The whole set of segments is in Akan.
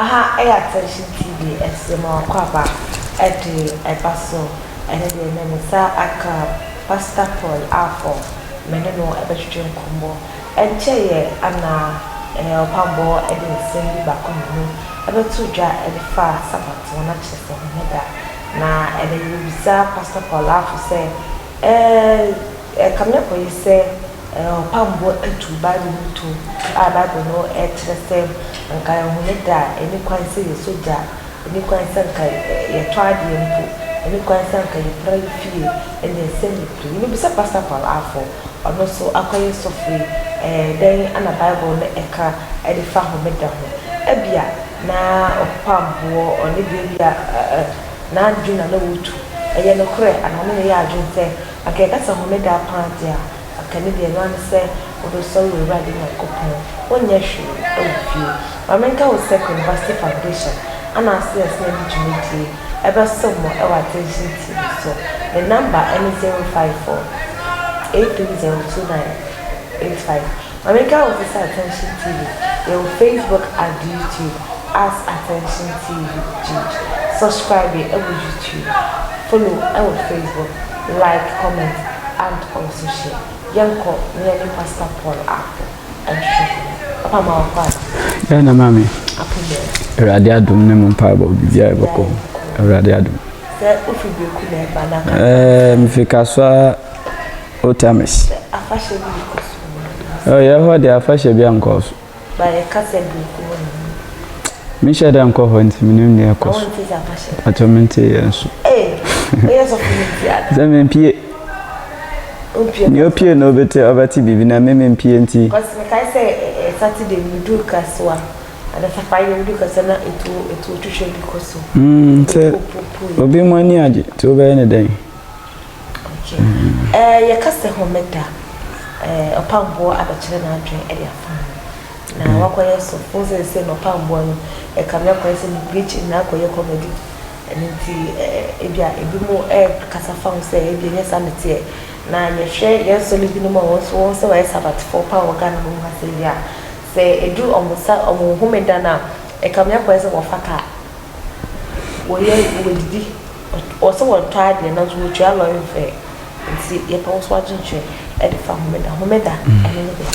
Aha ɛyɛ Attention TV ɛsɛ ma wakɔ aba ɛde ɛba so ɛne deɛ ɛnɛ me nsa aka Pastor Paul Afo me ne no ɛbɛtwetwe nkɔmmɔ. Ɛnkyɛeɛ ana Ɔpammɔ ɛde nsɛm bi baako mmienu ɛbɛtoo dwa ɛde faa Sabbath ho na kyerɛ sɛ Homeda. Na ɛnɛ yɛbɛbisa Pastor Paul Afo sɛ ɛɛ ɛkame akɔyɛ sɛ Ɔpammɔ atu Bible mu to a Bible no kyerɛ sɛ anka Homeda a ɛnni kwan sɛ yɛsɔ gya, ɛnni kwan sɛ anka yɛtɔ adeɛ mpo, ɛnni kwan sɛ anka yɛpra yɛn fie, ɛne nsɛm bebree. Mebisa Pastor Paul Afo, ɔno nso akɔyɛ sɔfo yi, dɛn na Bible no ka de fa Homeda ho? Ebia na ɔpammɔ, ɔno deɛ ebia n'adwene na na ɔretu. Ɛyɛ nokorɛ anaa ne na ɛyɛ adwene sɛ anka yɛka sɛ Homeda paa deɛ a, Anka ne deɛ ɛno ara ne sɛ wobɛsɔre w'Awurade Nyankopɔn, wonyɛ hwee wɔ fie. Ma menka wo sɛ Queen Foundation ana ase yɛsene de dwumadie ɛbɛsom mo wɔ Attention TV so. Ne number ɛne 054 8302985. Ma menka wo sɛ Attention TV yɛwɔ Facebook and YouTube as Attention TV GH. Subscribe ɛwɔ YouTube, follow ɛwɔ Facebook, like, comment and also share. Yɛnkɔ na yɛne Pastor Paul Afo nhwehwɛ nkɔmmɔ. Papa ma wakɔ aba. Yɛn na maame. Apo bɛɛ. Awurade adom ne mo mpaebɔ biribiara ɛbɛkɔ. Awurade adom. Sɛ wofi Bereku na ɛba na ka. Mefi Kasoa Otamis. Sɛ afahyɛ bi rekɔ so. Yɛ hɔ deɛ afahyɛ bi ankɔ so. Ba yɛka sɛ Bereku hɔ na. Mehyɛ dɛ nkɔ hɔ nti menim nea ɛkɔ so. Na wonte sɛ afahyɛ. Atɔ mente yɛ nso. Ee, woyɛ sɔfo no nti ada. Sɛ mempie. Wompie. Nea opie no obɛte ɔbɛte biribi na me mempie nti. Cause mekae sɛ Saturday meduru Kasoa anasa Friday meduru Kasoa na etuo etuo twitwa bi kɔ so. Sɛ obi mo ani agye nti wobɛyɛ ne dɛn? Okay. Yɛka sɛ Homeda, ɔpamboɔ abɛkyerɛ n'adwene de afa ho. Na wakɔyɛ sɔfo seesei na ɔpamboɔ no ɛkame akɔyɛ sɛ ne preaching na akɔyɛ comedy. Ɛno nti ebia ebinom rekasa fa ho sɛ ebia ɛnyɛ saa na ɛteɛ. Na yɛhwɛ yɛn nsɔre binom a wɔn nso wɔn sɛ wɔyɛ Sabbathfoɔ paa wɔ Ghana mu ha sɛ yi a, sɛ ɛduru wɔn sa wɔn homeda no a, ɛkame akɔyɛ sɛ wɔfa kaa. Wɔyɛ wɔdidi, wɔ sɛ wɔtɔ adeɛ nanso wɔtua lɔre fare. Nti yɛpɛ wo so adwenkyerɛ de fa homeda. Homeda, ɛno ne deɛ.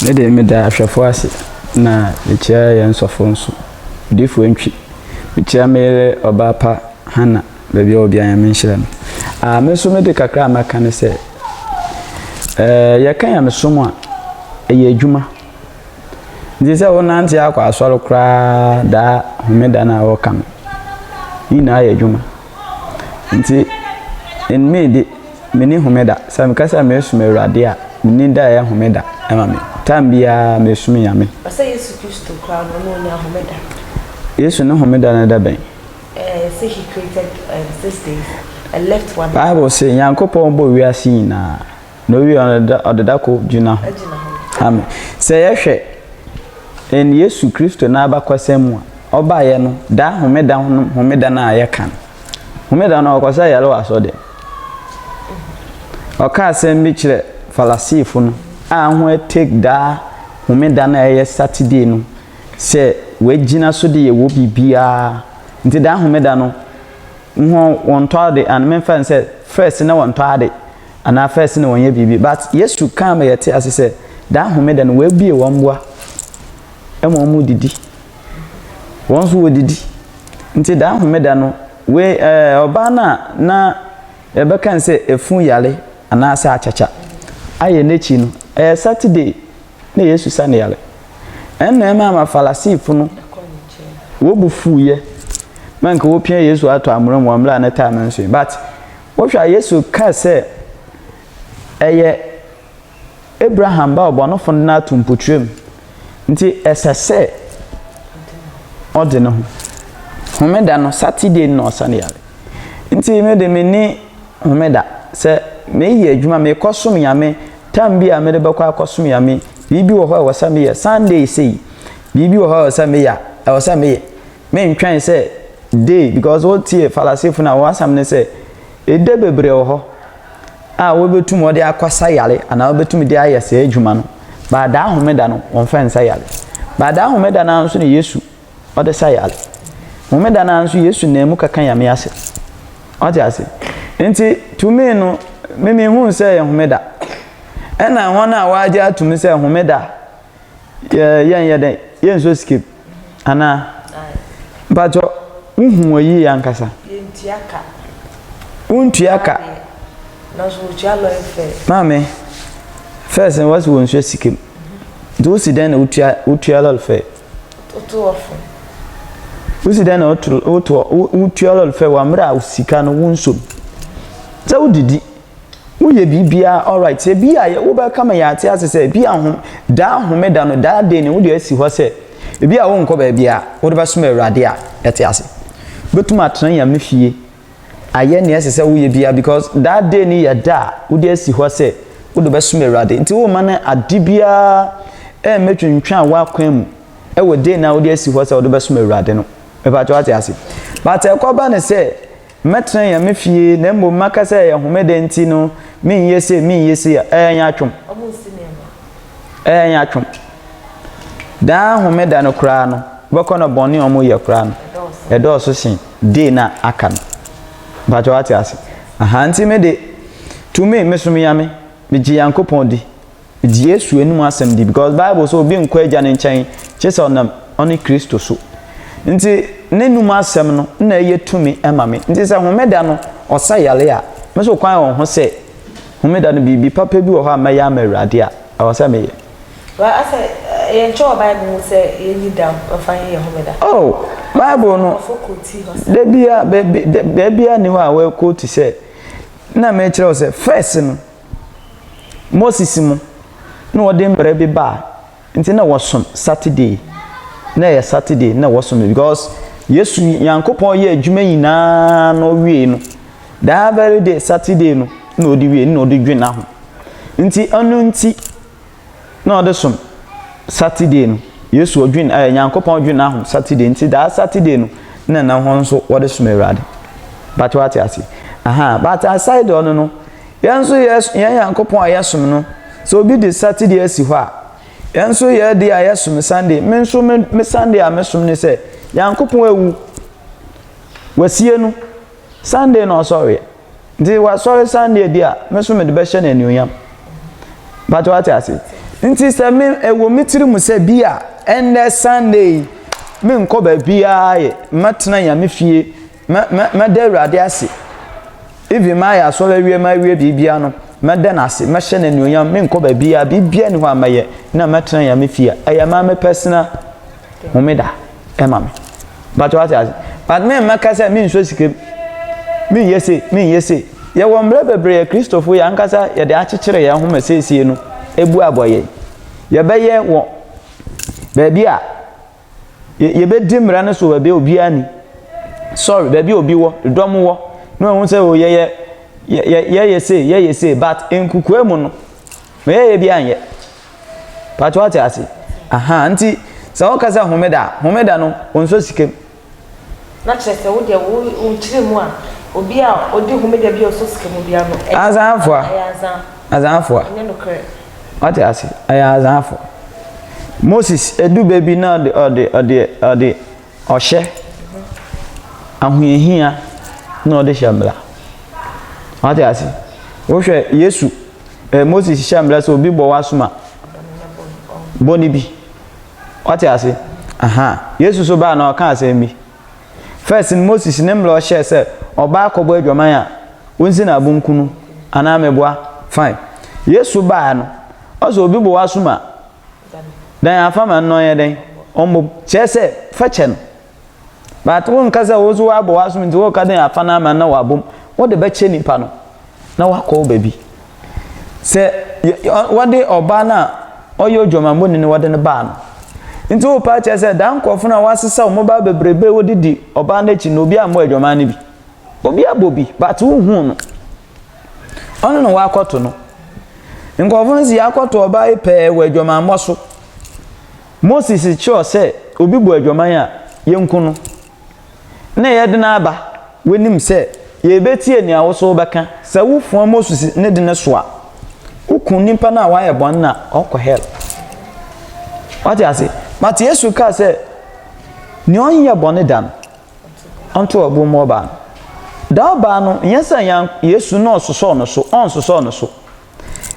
Me deɛ meda ahwɛfoɔ ase na mekyia yɛn sɔfo nso, Odiyifoɔ Antwi. Mekyia me yere ɔbaa pa Hannah baabi a ɔwɔ biara Nyame nhyira no. Ah, me nso me de kakra a mɛka ne sɛ, eh, yɛka nyamesom a, ɛyɛ adwuma. Nti sɛ wonante akɔ asɔre koraa daa homeda no a wɔka no, ne nyinaa yɛ adwuma. Nti, in me de, menni homeda. Sɛ meka sɛ meresom Awurade a, menni da a ɛyɛ homeda ma me. Time biara meresom Nyame. Ɔsɛ Yesu Kristo koraa no, ɔno ɔnya homeda. Yesu ne homeda no da bɛn? Sɛ he created 6 days and left one. Bible se Nyankopɔn bɔɔ wiase nyinaa, na owie ɔde da koro gyina ho. Amen. Sɛ yɛhwɛ in Yesu Kristo n'abakɔsɛm mu a, ɔbaeɛ no, daa homeda no homeda no a yɛka no. Homeda no ɔkɔsa yare wɔ asɔre. Ɔka asɛm bi kyerɛ Falasifo no a ho take daa homeda no a ɛyɛ Saturday no sɛ wɔagyina so de yɛ wɔ biribiara. Nti daa homeda no ho wɔntɔ ade and memfa no sɛ first na wɔntɔ ade anaa first na wɔnyɛ biribi, but Yesu kaa ma yɛte ase sɛ daa homeda no wɔabue wɔn mmoa ma wɔn didi. Wɔn nso wɔdidi. Nti daa homeda no we ɛɛ ɔbaa no a na yɛbɛka no sɛ efu yare anaasɛ akyakya ayɛ n'akyi no, ɛyɛ Saturday na Yesu sa ne yare. Ɛnna ɛma ama Falasifo no wɔbu fuiɛ ma nka wɔpia Yesu ato amena mu wɔ mmerɛ a ne time nso. But wohwɛ a Yesu kaa sɛ ɛyɛ Abraham ba ɔbɔnefo no ato mpokyerɛ mu. Nti ɛsɛ sɛ ɔde ne ho. Homeda no, Saturday no na ɔsa ne yare. Nti me de menni homeda. Sɛ meyɛ adwuma, mekɔsom Nyame, time bi a mede bɛkɔ akɔsom Nyame, biribi wɔ hɔ a ɛwɔ sɛ meyɛ. Sunday sei, biribi wɔ hɔ a ɛwɔ sɛ meyɛ a, ɛwɔ sɛ meyɛ. Mentwɛn sɛ day, because wotie Falasifo no a, wɔn asɛm ne sɛ, ɛda bebree wɔ hɔ a wɔbɛtum wɔde akɔsa yare anaa wɔbɛtum de ayɛ saa adwuma no. But daa homeda no, wɔmfa nsa yare. But daa homeda no ara nso na Yesu Ɔde sa yare. Homeda no ara nso Yesu nam mu kɛka Nyame asɛm. Wate ase? Nti to me no, me menhuu sɛ ɛyɛ homeda. Ɛna wɔn a wɔagye atum sɛ homeda yɛ yɛnyɛ dɛn yɛnsɔ sika mu anaa? Mpakyɛ wohu wɔ yie ankasa? Yɛntua ka. Wontua ka. Nanso wotua lɔre fɛ. Maame, first no wɔsi wɔnsua sika mu. Nti wosi dɛn na wotua wotua lɔre fɛ? Woto wɔ fam. Wosi dɛn na woto woto wotua lɔre fɛ wɔ mmerɛ a sika no wonsom? Sɛ wodidi, woyɛ biribiara alright. Sɛ bi a wobɛka ma yɛate ase sɛ bi a hom daa homeda no daa day no wode asi hɔ sɛ ebi a wonkɔ baabi a wode bɛsom Awurade a yɛte ase. Wobɛtum atena Nyame fie ayɛ nea ɛsɛ sɛ woyɛ biara because that day no yɛ da a wode asi hɔ sɛ wode bɛsom Awurade. Nti womma no ade biara ɛmmɛtwentwɛn w'akwan mu ɛwɔ day no a wode asi hɔ sɛ wode bɛsom Awurade no. Mepakyɛ wate ase. But ɛkɔba no sɛ mɛtena Nyame fie na mmom maka sɛ ɛyɛ homeda nti no menyɛ sei menyɛ sei a, ɛyɛ nyaatwom. Ɛyɛ nyaatwom. Daa homeda no koraa no, wobɛkɔ no bɔne a wɔyɛ koraa no, ɛdɔɔso sen day no a aka no. Mpakyɛ wate ase? Aha, nti me de, to me, mesom Nyame, megye Nyankopɔn di, megye Yesu anim asɛm di, because Bible sɛ obi nkɔ agya no nkyɛn, kye sɛ ɔnam ɔne Kristo so. Nti, n'anum asɛm no na ɛyɛ tumi ma me. Nti sɛ homeda no, ɔsa yare a, me so kwan wɔ ho sɛ, homeda no biribi papa bi wɔ hɔ a mɛyɛ ama Awurade a, ɛwɔ sɛ meyɛ. Well, asɛ yɛnkyerɛ wɔ Bible mu sɛ yɛnyi da mfa nyɛ yɛn homeda. Oh, Bible no, da bia, baabiara nni hɔ a wɔakoti sɛ, na mekyerɛ wo sɛ, first no, Moses mu, na wɔde mmara bi baa, nti na wɔsom Saturday, na ɛyɛ Saturday na wɔsom because Yesu Nyankopɔn yɛ adwuma nyinaa na ɔwie no, that very day, Saturday no, na ɔde wie, na ɔde dwen ho. Nti ɛno nti, na ɔde som Saturday no. Yesu ɔdwen ɛɛ eh, Nyankopɔn dwen n'ahom Saturday nti daa Saturday no na na hɔn nso wɔde som Awurade. But wate ase. Aha, but aside ɔno no, yɛn nso yɛ yɛn Nyankopɔn a yɛsom no, sɛ obi de Saturday asi hɔ a, yɛn nso yɛ de a yɛsom Sunday. Me nso me, me Sunday a mesom ne sɛ Nyankopɔn awu. Wasie no. Sunday na ɔsɔreɛ. Nti wasɔre Sunday di a, me nso mede bɛhyɛ no anuonyam. But wate ase? Nti sɛ me ɛwɔ me tiri mu sɛ bi a ɛnnɛ Sunday yi, menkɔ baabiara yɛ, mɛtena Nyame fie, mɛ mɛ mɛda Awurade ase. Even mayɛ asɔre awie mawie biribiara no, mɛda no ase, mɛhyɛ no anuonyam, menkɔ baabiara, biribiara nni hɔ a mɛyɛ, na mɛtena Nyame fie a, ɛyɛ maa me personal homeda. Ɛma me. But wate ase. But me mmɛka sɛ mensɔ sika mu. Menyɛ sei, menyɛ sei. Yɛwɔ mmerɛ bebree a Kristofo yɛn ankasa yɛde akyekyere yɛn ho ma seesie no ebu abɔ yɛn. Yɛbɛyɛ wɔ baabi a yɛbɛdi mmara no so baabi a obiara ni. Sorry, baabi a obi wɔ, dɔm wɔ, na wɔn sɛ o yɛyɛ yɛyɛ sei, yɛyɛ sei, but nkukoa mu no, ma yɛyɛ bi anyɛ. Pakyɛ wate ase? Ahaa, nti sɛ woka sɛ homeda a, homeda no ɔnsɔ sika mu. Na kyerɛ sɛ wo deɛ wo wo kyerɛ mu a, obi a ɔdi homeda bi a ɔsɔ sika mu biara no, ɛyɛ Azaafoa. ɛyɛ azaa. Azaafoa. Ɛnyɛ nokorɛ. Wate ase? Ɛyɛ azaafoa. Moses, ɛdu bɛ bi na ɔde ɔde ɔde ɔde ɔhyɛ ahohiahia na ɔde hyɛ mmara. Wate ase? Wohwɛ Yesu Eh, Moses hyɛ mmara sɛ obi bɔ w'asom a, bɔ ne bi. Wate ase? Aha. Yesu so baa na ɔka asɛm bi. First no, Moses ne mmara ɔhyɛɛ sɛ ɔbaa kɔbɔ adwaman a, wonsi no abonkunu anaa meboa. Fine. Yesu baa no, ɔsɛ obi bɔ w'asom a, dan afa ma no ɔnyɛ dɛn? Ɔmmɔ. Kyerɛ sɛ, fa kyɛ no. But wonka sɛ wo nso woabɔ w'asom nti woka dɛn afa no ama na wabom. Wode bɛkyɛ nipa no na wakɔ wo baabi. Sɛ wɔde ɔbaa no a ɔyɛ odwamammɔni no wɔde no baa no. Nti wopa kyerɛ sɛ daa nkurɔfo no a wɔasesa wɔn ba bebrebe wɔde di ɔbaa no akyi no obi ammɔ adwaman no bi. Obi abɔ bi but wohuu no. Ɔno na wakɔto no. Nkurɔfo no si yɛakɔto ɔbaa yi pɛɛ wɔ adwamammɔ so. Moses kyerɛw sɛ obi bɔ adwaman a, yenku no. Na yɛde no aba w'anim sɛ yebetie nea wo nso wobɛka. Sɛ wofua Moses ne de no so a, wokum nipa no a wayɛ bɔne no a, ɔkɔ hell. Wate ase? But Yesu kaa sɛ, Nea ɔnyɛ bɔne da no, ɔnto ɔbo mmɔ ɔbaa no. Da ɔbaa no, nyɛ sɛ yan Yesu na ɔsosɔɔ no so, ɔnsosɔɔ no so.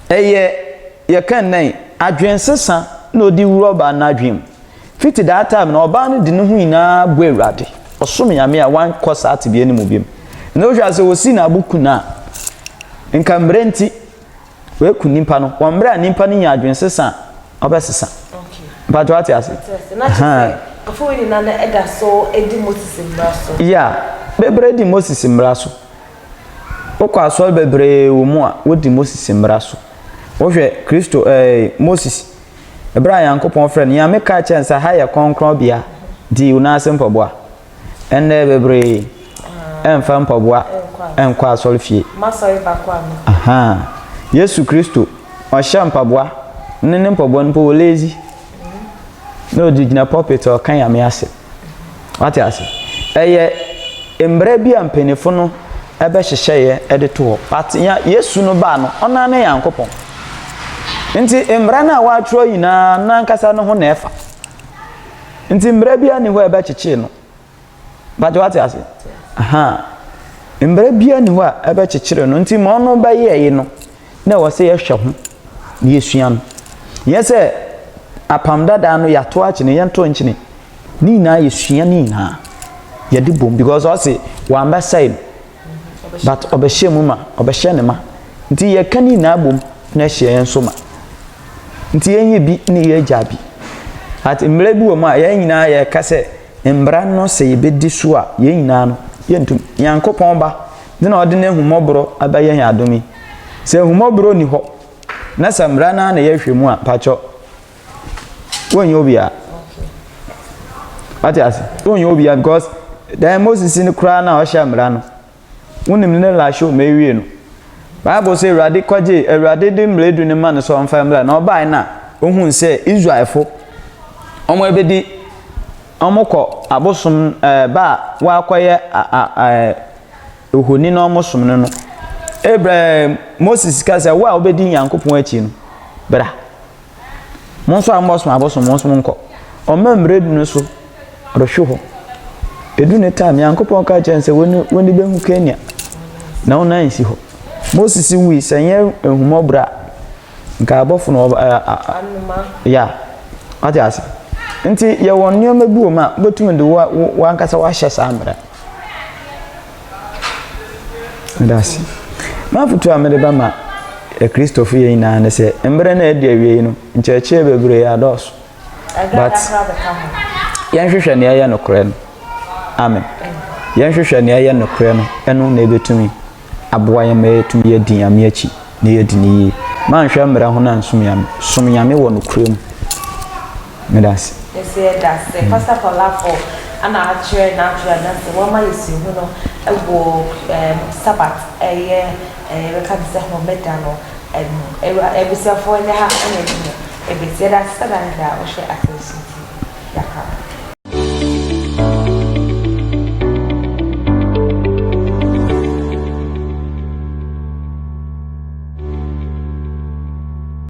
Ɛyɛ yɛka nnɛn adwensesa na ɔde wura ɔbaa no n'adwene mu. Fiti that time no, ɔbaa no de ne ho nyinaa bɔ Awurade. Ɔsom Nyame a wankɔ saa tebea no mu biom. Na wohwɛ a sɛ wɔsi n'abo ku no a, nka mmerɛ nti wɔaku nipa no. Wɔ mmerɛ a nipa no nya adwensesa a, ɔbɛsesa. Mpakyɛ wate ase? Na kyerɛ sɛ nkurɔfoɔ wei nyinaa no ɛda so di Moses mmara so. Yeah, bebree di Moses mmara so. Wokɔ asɔre bebree wɔ mu a, wodi Moses mmara so. Wohwɛ Kristo ɛɛ eh, Moses, ɛberɛ a Nyankopɔn frɛ no, Nyame kaa kyerɛ no sɛ ha yɛ kronkron bea, nti yi wo nan ase mpaboa. Ɛnnɛ bebree ɛmfa mpaboa ɛnkɔ asɔre fie. Ahaa. Yesu Kristo, ɔhyɛ mpaboa, ne ne mpaboa no mpo wɔ lazy. Na ɔde gyina pulpit a ɔka Nyame asɛm. Wate ase? Ɛyɛ mmerɛ bi a mpanyinfo no ɛbɛhyehyɛeɛ de to hɔ. But ya Yesu no baa no, ɔno ara ne Nyankopɔn. Nti mmara no a wɔatwerɛ nyinaa n'ankasa no ho na ɛfa. Nti mmara biara nni hɔ a ɛbɛkyekyere no. But wate ase? Aha. Mmara biara nni hɔ a ɛbɛkyekyere no. Nti ma ɔno bɛyɛe no, na ɛwɔ sɛ yɛhwɛ ho na yɛsua no. Nyɛ sɛ apam dadaa no yɛato akyene, yɛnto nkyene. Ne nyinaa yɛsua ne nyinaa. Yɛde bom because ɔse wambɛsɛe no. But ɔbɛhyɛ mu ma, ɔbɛhyɛ ne ma. Nti yɛka ne nyinaa bom na ɛhyɛ yɛn nso ma. Nti yɛnyɛ bi ne yɛagya bi. But mmerɛ bi wɔ mu a yɛn nyinaa yɛka sɛ mmara no sɛ yɛbɛdi so a yɛn nyinaa no yɛntum. Nyankopɔn ba de na ɔde n'ahummɔborɔ abɛyɛ yɛn adom yi. Sɛ ahummɔborɔ nni hɔ na sɛ mmara no ara na yɛhwɛ mu a, pakyɛ wonyɛ obiara. Wate ase? Wonyɛ obiara because then Moses no koraa na ɔhyɛ mmara no. Wonim ne last show ma ewie no. Bible sɛ Awurade kɔgye Awurade de mmara du no ma no sɛ ɔmfa mmra na ɔbae na ohun sɛ Israelfo wɔn abɛdi wɔn kɔ abosom ɛɛ ba a wɔakɔyɛ a a ɛɛ ohoni na wɔn som no no. Abraham Moses ka sɛ wo a wobɛdi Nyankopɔn akyi no bra. Mo nso a mobɔsom abosom, mo nso monkɔ. Ɔma mmerɛ du no so, ɔrehwe hɔ. Ɛdu ne time, Nyankopɔn ka kyerɛ no sɛ w'ani w'ani bɛhu Kenya, na wo nan nsi hɔ. Moses wui, sɛ nyɛ ahummɔborɔ a, nka abɔfo no ɔba ɛ a ya. Wate ase? Nti yɛwɔ nneɛma bi wɔ mu a, wobɛtumi de wo w'ankasa wahyɛ saa mmerɛ. Meda ase. M'afotu a mede bɛma Akristofo yɛn nyinaa ne sɛ, mmerɛ no a adi awiei no, nkyerɛkyerɛ bebree adɔɔso. But yɛnhwehwɛ nea ɛyɛ nokorɛ no. Amen. Yɛnhwehwɛ nea ɛyɛ nokorɛ no, ɛno na ɛbɛtumi aboa yɛn ma yɛatumi yɛadi Nyame akyi na yɛadi no yie. Manhwɛ mmerɛ ho na nsom Nyame. Som Nyame wɔ nokorɛ mu. Meda ase. Yɛse yɛda ase Pastor Paulafo ana akyerɛ n'adwene anase wama yɛ suahu no wɔ Sabbath ɛyɛ yɛbɛka no sɛ homeda no mu. Abusuafoɔ ɛnɛ ha ɛna ɛde mo ɛbɛsi. Yɛda ase sɛ da ne da wohwɛ Attention TV. Yɛakra mo.